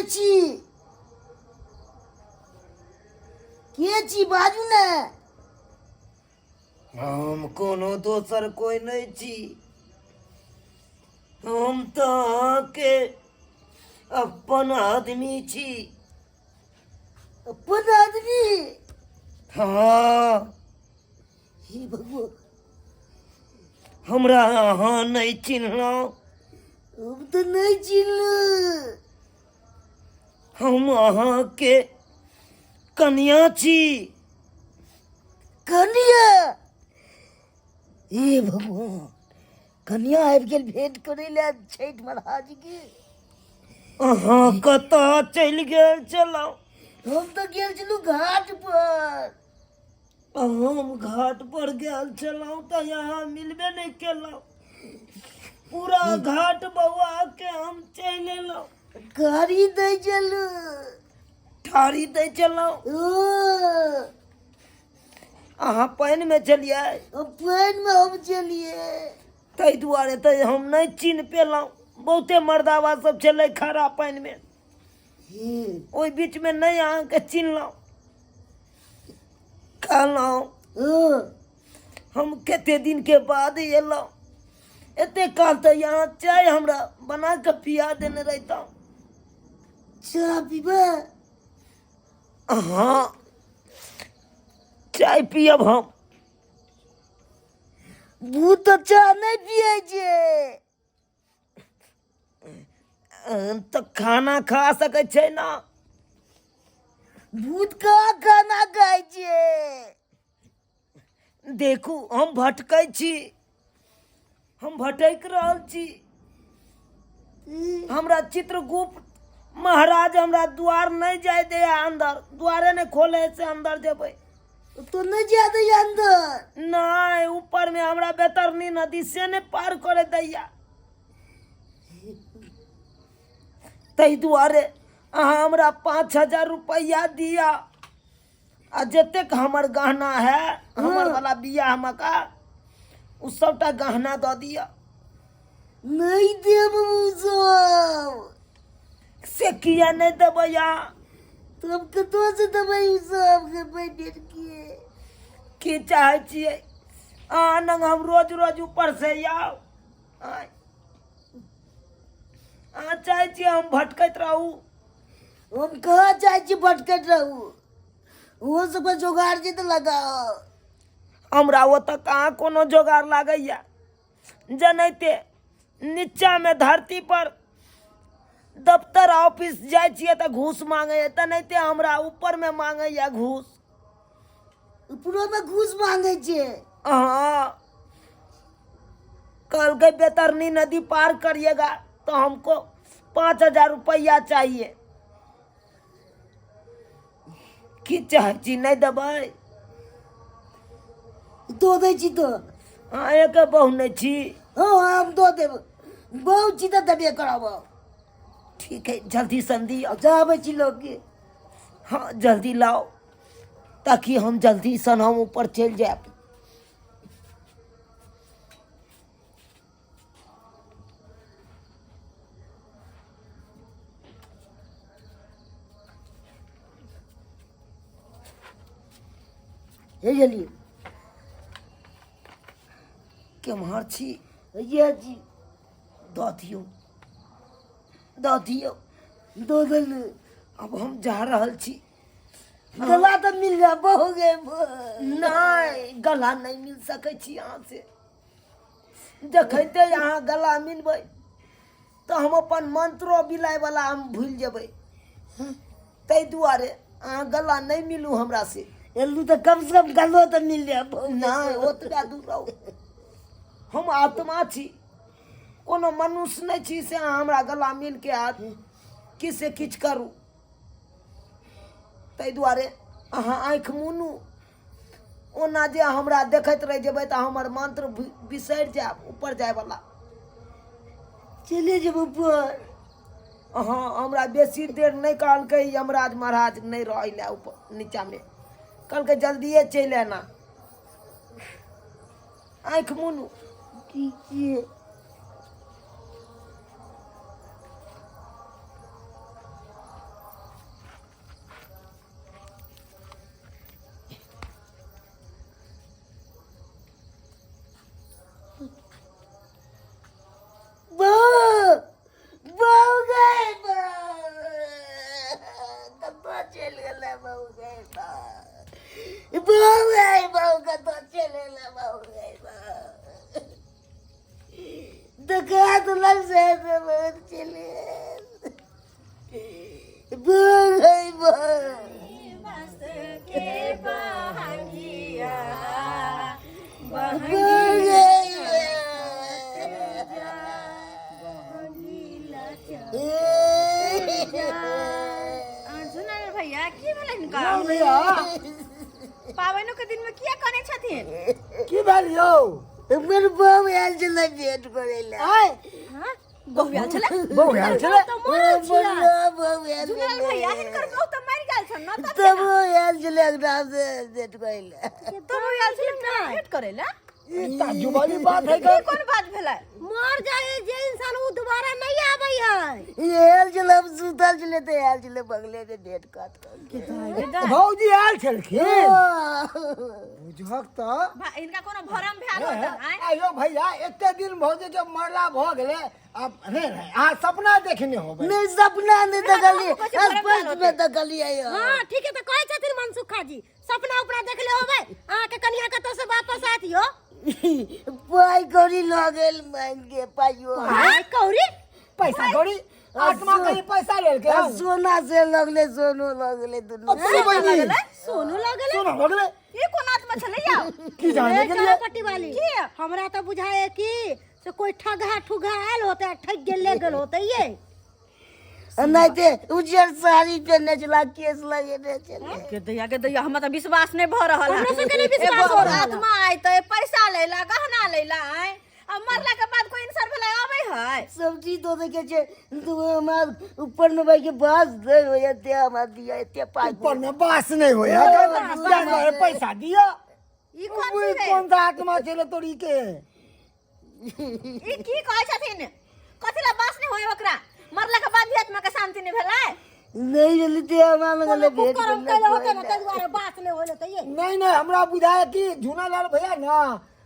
के छी? के छी, बाजू ने। हम कोनो दोसर कोइ नहि छी, हम तऽ अहाँके अपन आदमी छी। अपन आदमी? हँ। हे भगवान, हमरा अहाँ नहि चिन्हलहुँ? हम तऽ नहि चिन्हलहुँ। हम अहाँके कनिया छी। कनिया? हे भगवान, कनिया आबि गेल भेंट करै लए छठि महाराज के। अहाँ कतऽ चलि गेल छलहुँ? हम तऽ गेल छलहुँ घाट पर। हम घाट पर गेल छलहुँ तऽ यहाँ मिलबे नहि केलहुँ। पूरा घाट बौआ के हम चलि एलहुँ। गाड़ी दै छलहुँ। ठाड़ी दै छलहुँ? ओ। अहाँ पानिमे छलियै? पानिमे हम छलियै। ताहि दुआरे तऽ हम नहि चिन्ह पेलहुँ। बहुते मर्दावा सब छलै खड़ा पानिमे, ओहि बीचमे नहि अहाँके चिन्हलहुँ। कहलहुँ, हम कते दिनके बाद एलहुँ, एते काल तऽ यहाँ चाय हमरा बना कऽ पिया देने रहितहुँ। चाह पीबै? हँ, चाय पियब हम। भूत तऽ चाह नहि पियै छै। तऽ खाना खा सकै छै ने? भूत कहाँ खाना खाइ छै? देखू, हम भटकै छी, हम भटकि रहल छी। हमरा चित्रगुप्त महाराज हमरा द्वार नहि जाय दैया, अंदर द्वारे नहि खोले से अंदर जेबै। तो नहि जाय दैया अंदर? नहि, ऊपर में हमरा बेतरनी नदी से नहि पार करे दैया। ताहि दुआरे अहाँ हमरा 5000 रुपैआ दिअ आ जतेक हमर गहना है, हमर वाला बियाह मका, ओ सबटा गहना दऽ दिअ। नहि देब ओ सब। से किया नहि देबै अहाँ? तब कतऽसँ देबै ओ सबके बैठे के? की चाहै छियै अहाँ लग हम रोज रोज ऊपर से आउ? आँय, अहाँ चाहै छियै हम भटकैत रहू? हम कहाँ चाहै छी भटकैत रहू? ओहो सबके जोगाड़ छै तऽ लगाओ। हमरा ओतऽ कहाँ कोनो जोगाड़ लागैया। जनैते नीचामे धरती पर दफ्तर ऑफिस जाइ छियै तऽ घूस मांगैया, तेनाहिते हमरा ऊपरमे मांगैया घूस। उपरोमे घूस मांगै छै? हाँ, कहलकै बेतरनी नदी पार करिएगा तो हमको 5000 रुपया चाहिए। की चाहै छी, नहि देबै? दऽ दै छी तऽ। अहाँके बहु नहि छी? हँ, हम दऽ देब। बहु छी तऽ देबे करब। ठीक है, जल्दी सन दिअ। जाबै छी लोकके। हाँ, जल्दी लाओ ताकि हम जल्दी सन हम ऊपर चलि जायब। हे गेलियै। केम्हर छी? हैया छी। दऽ दियौ, दऽ दियौ। दऽ देलू। आब हम जा रहल छी। गला तऽ मिल जा बहु गे। नहि, गला नहि मिल सकै छी अहाँ से। जखन अहाँ गला मिलबै तऽ हम अपन मंत्रो बिलायवला हम भूलि जेबै। ताहि दुआरे अहाँ गला नहि मिलू हमरा से। एलू तऽ कम से कम गलो तऽ मिल जाय। नहि, ओतबा दूर रहू। हम आत्मा छी, कोनो मनुष्य नहि छी से अहाँ हमरा गला मिलके आत कि से किछु करू। ताहि दुआरे अहाँ आँखि मुनू। ओना जे हमरा देखैत रहि जेबै तऽ हमर मंत्र बिसरि जायब ऊपर जायवला। चले जेबै ऊपर। हँ, हमरा बेसी देर नहि कहलकै यमराज महाराज, नहि रहै लए ऊपर नीचाँमे। कहलकै जल्दिए चलि आना। आँखि मुनू। ठीक छियै। देलक से से बहुत छलै। बड़ है बड़। बड़ है झुनल भैया की भेलै हिनका भैया पाबनिओ के दिन में किया कनै छथिन की भेल यौ हमर बाप आयल छलै भेंट करै लए। आय हाँ बहु आयल छलै बहु आयल छलै तऽ मरल छियै हमर बाप आयल झुनल छलै। भैया हिनकर बहु तऽ मरि गेल छन न तब तब ओ आयल छलै एकरा से भेंट करै लए। तब ओ आयल छलै भेंट करै लए ई ताजुब वाली बात है ई का कोन बात भेलै मर जाए जे इंसान उ दोबारा नहीं आबै है ई आयल छलै हम सुतल छलै तऽ आयल छलै बगले मे भेंट कऽ कऽ। भौजी आयल छलखिन बुझहक तऽ हिनका कोनो भरम भेल होतन आँय आयो भैया एते दिन भौजी के मरला भऽ गेलै आब नहि नहि अहाँ सपना देखने होबै नहि सपना नहि देखलियै हमको छै भरम भेल स्पष्ट मे देखलियै यौ। हाँ ठीक है तो कहै छथिन मनसुखा जी सपना उपना देखले होबै अहाँ के कनिया कतौ से वापस आयत यो पाइ कौड़ी लऽ गेल मांगि के पाइयो पाइ कौड़ी पैसा कौड़ी आत्मा कहीं पैसा लेलकै आ सोना से लगले सोनो लगले दुनू अपने बहिनी सोनो लगले सोना लगले ई कोन आत्मा छलै यौ की जाने के लिए पट्टी वाली हमरा तो बुझाए कि से कोई ठगा ठुगा आयल होते आ ठग के ले गेल होते ये नहीं ते उज्जर साड़ी पहनने छला केस लगेने छलै के दैया के दैया हमरा तऽ विश्वास नहि भऽ रहल है हमरो सबके नहि विश्वास एगो हो रहल है। आत्मा आय तऽ पैसा लैला गहना लैला आय आ मरला के बाद कोई इंसान भला आबै है सब चीज दो देखे छे तू हमार ऊपर में भाई के बास दे हो जाते हमार दिया एते पाई ऊपर में बास नहीं होया जानवर पैसा दिया ई कोन उ चीज है कौन सा आत्मा छले तोरी के ई की कहै छथिन कथी ला बास नहि होय ओकरा मरला के बाद भी आत्मा के शांति नहि भेलै नहीं जल्दी ते हमार लगले भेंट कुकर्म करले कैले होते ना ताहि दुआरे बात नहि होले तऽ ये नहीं नहीं हमरा बुझाया कि झूनालाल भैया ना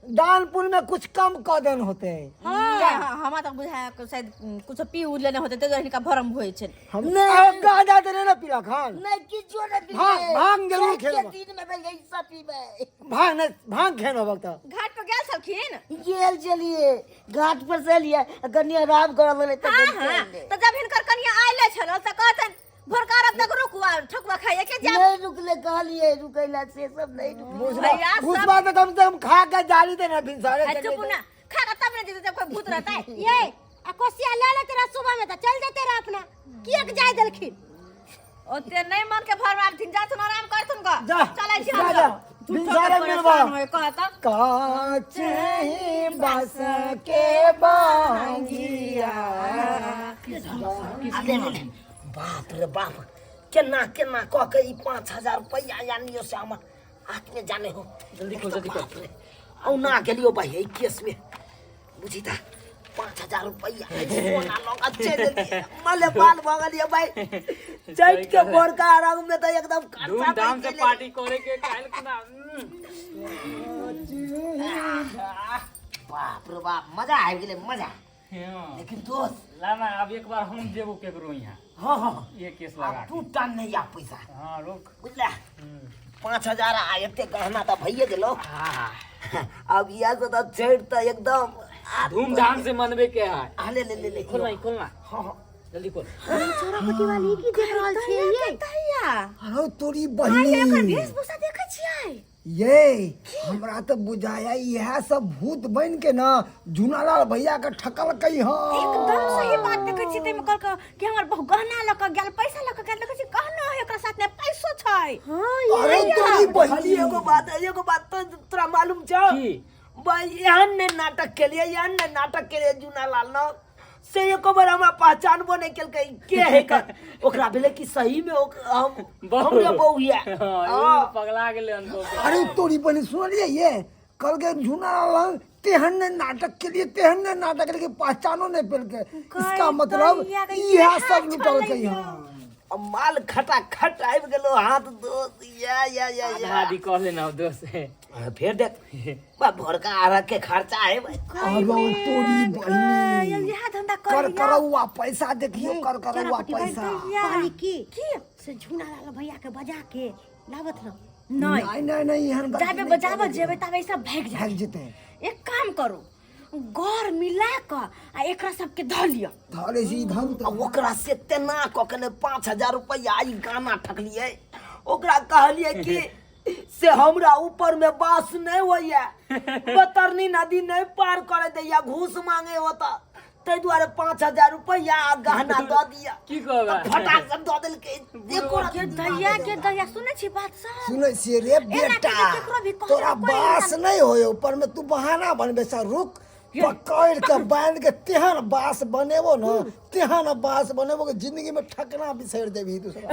दान पुण्य में कुछ कम कऽ देन होते हाँ हमरा तऽ बुझाया कि शायद कुछ पी उ लेने होते ताहि दुआरे हिनका भरम होइ छै हम नहीं। गांजा देने ना पीला खान नहीं किछो नहीं पीबै भांग- भांग जरूर चैत के खेलबा। दिन में भेल ऐसा पीबै भांग नहीं भांग खेनो वक्त घाट पर गेल छलखिन गेल चलिए घाट पर से लिए कनि आराम करऽ लगले तऽ हाँ कनि हाँ चलि तऽ जब हिनकर कनिया आयले छल तऽ कहतन भोरका रात तक रुकू आ ठकुआ खाइए के जाब नहीं रुकले कहलिए रुकैला से सब नहीं रुकले भैया सब घुसवा तो कम से कम खा के जाली देना भिनसारे आ चुप ना खा के तब ने जेतै जब कोई भूत रहतै ये आ कोसिया ले लेते रह सुबह में तऽ चल जेते रह अपना किएक जाय देलखिन ओते नहीं मन के भर मारथिन जाथुन आराम करथुन ग जा, चलै छी जा, हम जा। सब झूठो के भिनसारे मिलबा। परेशान होय कहत काचे ही बस के बांगिया अरे रे, बाप रे बाप केना केना कऽ के ई 5000 रुपैआ यानियो से हमर हाथ में जाने हो जल्दी खोल जल्दी खोल औना गेलियो भाई एहि केस में बुझी तऽ 5000 रुपैआ सोना लऽ कऽ चलि एलियै। मले बाल भऽ गेलियै भाई चैत के बड़का रंग में तऽ एकदम खर्चा धूमधाम से बनि गेलै। पार्टी करे के काल खुना बाप रे बाप मजा आबि गेलै मजा लेकिन दोस्त लाना अब एक बार हम जेबो केकरो यहाँ हाँ हाँ ये केस आब लगा तू टान नहीं आ पैसा के। हाँ रुक बुझला 5000 आ एते गहना तऽ भइए गेलो अब इएह से तऽ छठि तऽ एकदम धूमधाम से मनबे के है आ ले ले ले ले खोलना ही खोलना हाँ हाँ जल्दी खोल छोरा पटी वाली की देख रहल छियै ये तहिया अरे तोरी आइ एकर बहिनी वेशभूषा देखै छियै ये हमरा तऽ बुझाया इएह सब भूत बन के ना झूनालाल भैया के ठकलकै हँ एकदम सही बात देखै छियै ताहिमे कहलकै कि हमर बहु गहना लऽ कऽ गेल पैसा लऽ कऽ गेल देखै छियै गहनो है ओकरा साथ में पैसो छै हाँ अरे तोरी खाली बहिनी एगो बात तो तोरा मालूम छौ की? भाई एहन ने नाटक केलिए एहन ने नाटक केलिए जूनालाल न से एको बार हमरा पहचानबो नहि केलकै के है कर ओकरा भेलै कि सही में हम हमरे बहु ये हाँ, ई पगला गेलै हन तो। अरे तोरी बहिनी सुनलियै ये कल के झूनालाल तेहन ने नाटक के लिए तेहन ने नाटक के लिए पहचानो नहीं पेलके इसका मतलब इएह सब लुटलकै हँ आ माल खटा खट आबि गेलो हाथ दोस्त या या या या आधा आधी कह लेना दोस्त फेर देख बा भोरका अरग के खर्चा है भाई अरे तोरी बहिनी इएह धंधा कर कर करौआ पैसा देखियो कर करौआ पैसा कहली की से झूना लाल भैया के बजा के लाबत न नहि नहीं नहीं नहीं एहन गलती जाबे नहि बजाबऽ करबै। जेबै ताबे ई सब भागि जाय भागि जेतै एक काम करू गौर मिला कऽ आ एकरा सबके धऽ लिअ। धरे छी धरू आ ओकरा से तेना कऽ के ने 5000 रुपैआ ई गाना ठकलियै। ओकरा कहलियै कि से हमरा ऊपर में बास नहीं होइया, बतरनी नदी नहीं पार करे दैया, घूस मांगे होता, ताहि दुआरे 5000 रुपैआ आ गहना दऽ दिया। की कहबै? फटाक से दऽ देलकै। एको के रत्ती दैया के दैया, सुनै छी बात सब? सुनै छियै रे बेटा, केकरो भी कहबै, तोरा कोई बास नहीं होय ऊपर में, तू बहाना बनबे सा, रुक पकड़ के बांध के तेहन बास बनेबो न, तेहन बास बनेबो कि जिंदगी में ठकना बिसरि देबही तू सब।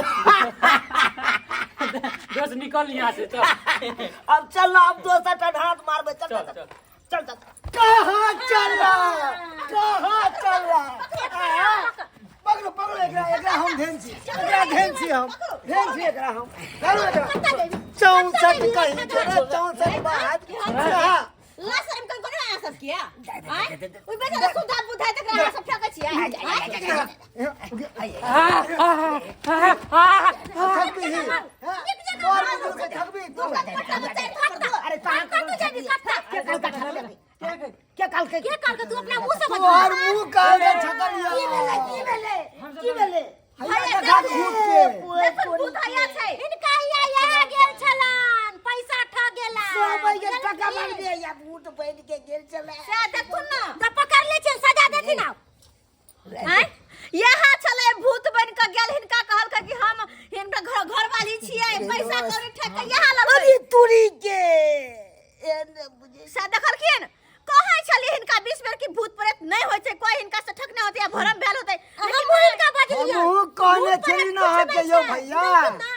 दोस्त निकल यहाँ से चल। अब चल ना, अब दोसर ठन हाथ मारबे, चल चल चल चल चल चल। कहाँ चल रहा, कहाँ चल रहा? पकड़ो पकड़ो एकरा, एकरा हम धेन छी, एकरा धेन छी, हम धेन छी एकरा, हम धरू एकरा। 64 कहीं तोरा 64 बात कहाँ? ला शरम कन कोनो अहाँ सब किया? आँय? ओइ बेचारा सुधा बुधाइ तकरा अहाँ सब फेकै छियै? थकबी ही और बुजुर्ग के थकबी तू। अरे कहाँ कतऽ जेबी कतऽ? के काल का ठकल के काल के के कहलकै तू अपना मुँह से तोहर मुंह काल के छकलिया। की भेलै, की भेलै, की भेलै? हैया देखा भूत के। देखो भूत हैया छै। हिनका हिया इएह गेल छलन, पैसा ठग गेला। सौ बजे टका मार दिया या भूत बन के गेल चला। से देखथुन न। तऽ पकड़ ले छियनि, सजा देथिन आब। आँय? यहाँ छलै भूत बन के गेल, हिनका कहलकै कि हम हिनका घर घरवाली छियै, पैसा कौड़ी ठक के यहाँ लगलै। अरे तुरी के एने बुझे से देखलखिन, कहै छलियै हिनका 20 बेर कि भूत प्रेत नहि होइ छै, कोइ हिनका से ठक नहि होतै, भरम भेल होतै। हमहूँ हिनका बजलियै। हमहूँ कहने भूत छली प्रेत ने अहाँके कुछ यौ नहि छै। भैया। देखियौ ने।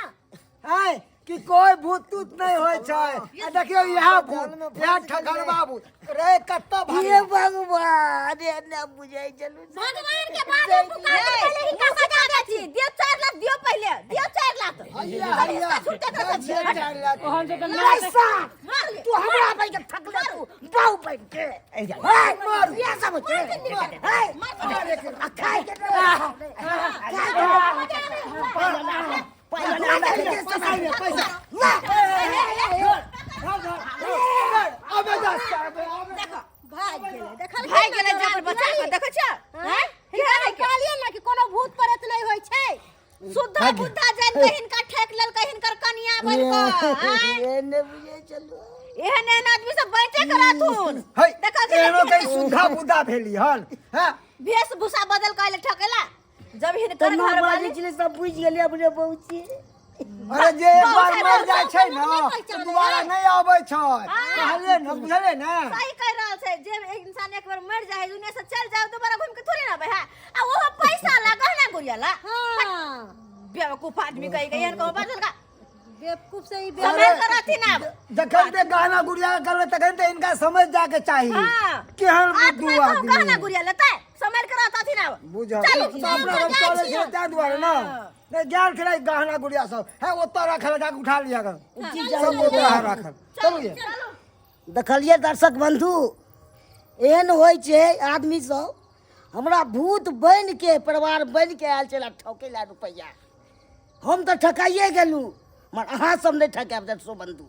आँय कि कोई भूत तूत नहीं होय छै। आ देखियौ इएह भूत, इएह ठगरवा भूत रे, कतऽ भागल? हे भगवान, एने बुझै चलू। भगवान के बाद में पुकार के पहिले हिनका सजा देथिन। दियौ 4 लाख, दियौ पहिले, दियौ 4 लाख। हैया हैया छुट्टे कर दे 4 लाख। हम सब तऽ नाटक पैसा मार ले। तू हमरा बन के ठकले, तू बाऊ बन के मारू। ये सब होते है। आ खाए के पैसा पैसा अबे जा अबे अबे। भागि गेलै, देखलखिन भागि ने गेलै तोरा जान बचा के, देखै छियै? आँय? हिनका हम कहलियै ने कि कोनो भूत प्रेत नहि होइ छै। शुद्ध बुद्धा जान के हिनका ठेक लेलकै, हिनकर कनिया बन के। आँय? एने बुझै चलू। एहन एहन आदमी सब बैठे के रहथुन। है देखलखिन एहनो कहीं सुधा बुद्धा भेली हन हैं? वेशभूषा बदल के अइले ठकेला। जब हिनकर तऽ नौ घर बाजै वाली छलै, सब बुझि गेलै अपने पहुँची। अरे जे एक बार बहुत मर जाइ छै ने नहि पहचानै। दोबारा नहि आबै छै, कहलियै ने, बुझलियै ने? सही कह रहल छै, जे इंसान एक बार मर जाए दुनिया से चल जाए, दोबारा घूम के थोड़ी ना आबै है। आ ओहो पैसा ला गहना गुड़िया ला। हाँ। बेवकूफ आदमी कही गई, एहन कहो बाजल का बेवकूफ से ही संभल कर रहथिन आब। जखन ते गहना गुड़िया करबै तखन ते इनका समझ जाके चाही। हाँ। केहन बुद्धू आत्मा को गहना आदमी गुड़िया लेतै, संभल कर रहथिन आब। बुझल चलू, तऽ अपना सब चलै छै ताहि दुआरे ने नहि ज्ञान छलै। गहना गुड़िया सब है ओतऽ रखल, जाके उठा लिअ गन सब, ओतऽ है रखल। चलू ये। देखलियै दर्शक बंधु, एहन होइ छै आदमी सब। हमरा भूत बनि के परिवार बनि के आयल छलै ठकै ला रुपैआ। हम तऽ ठकाइए गेलहुँ, मगर अहाँ सब नहि ठकायब दर्शक बंधु।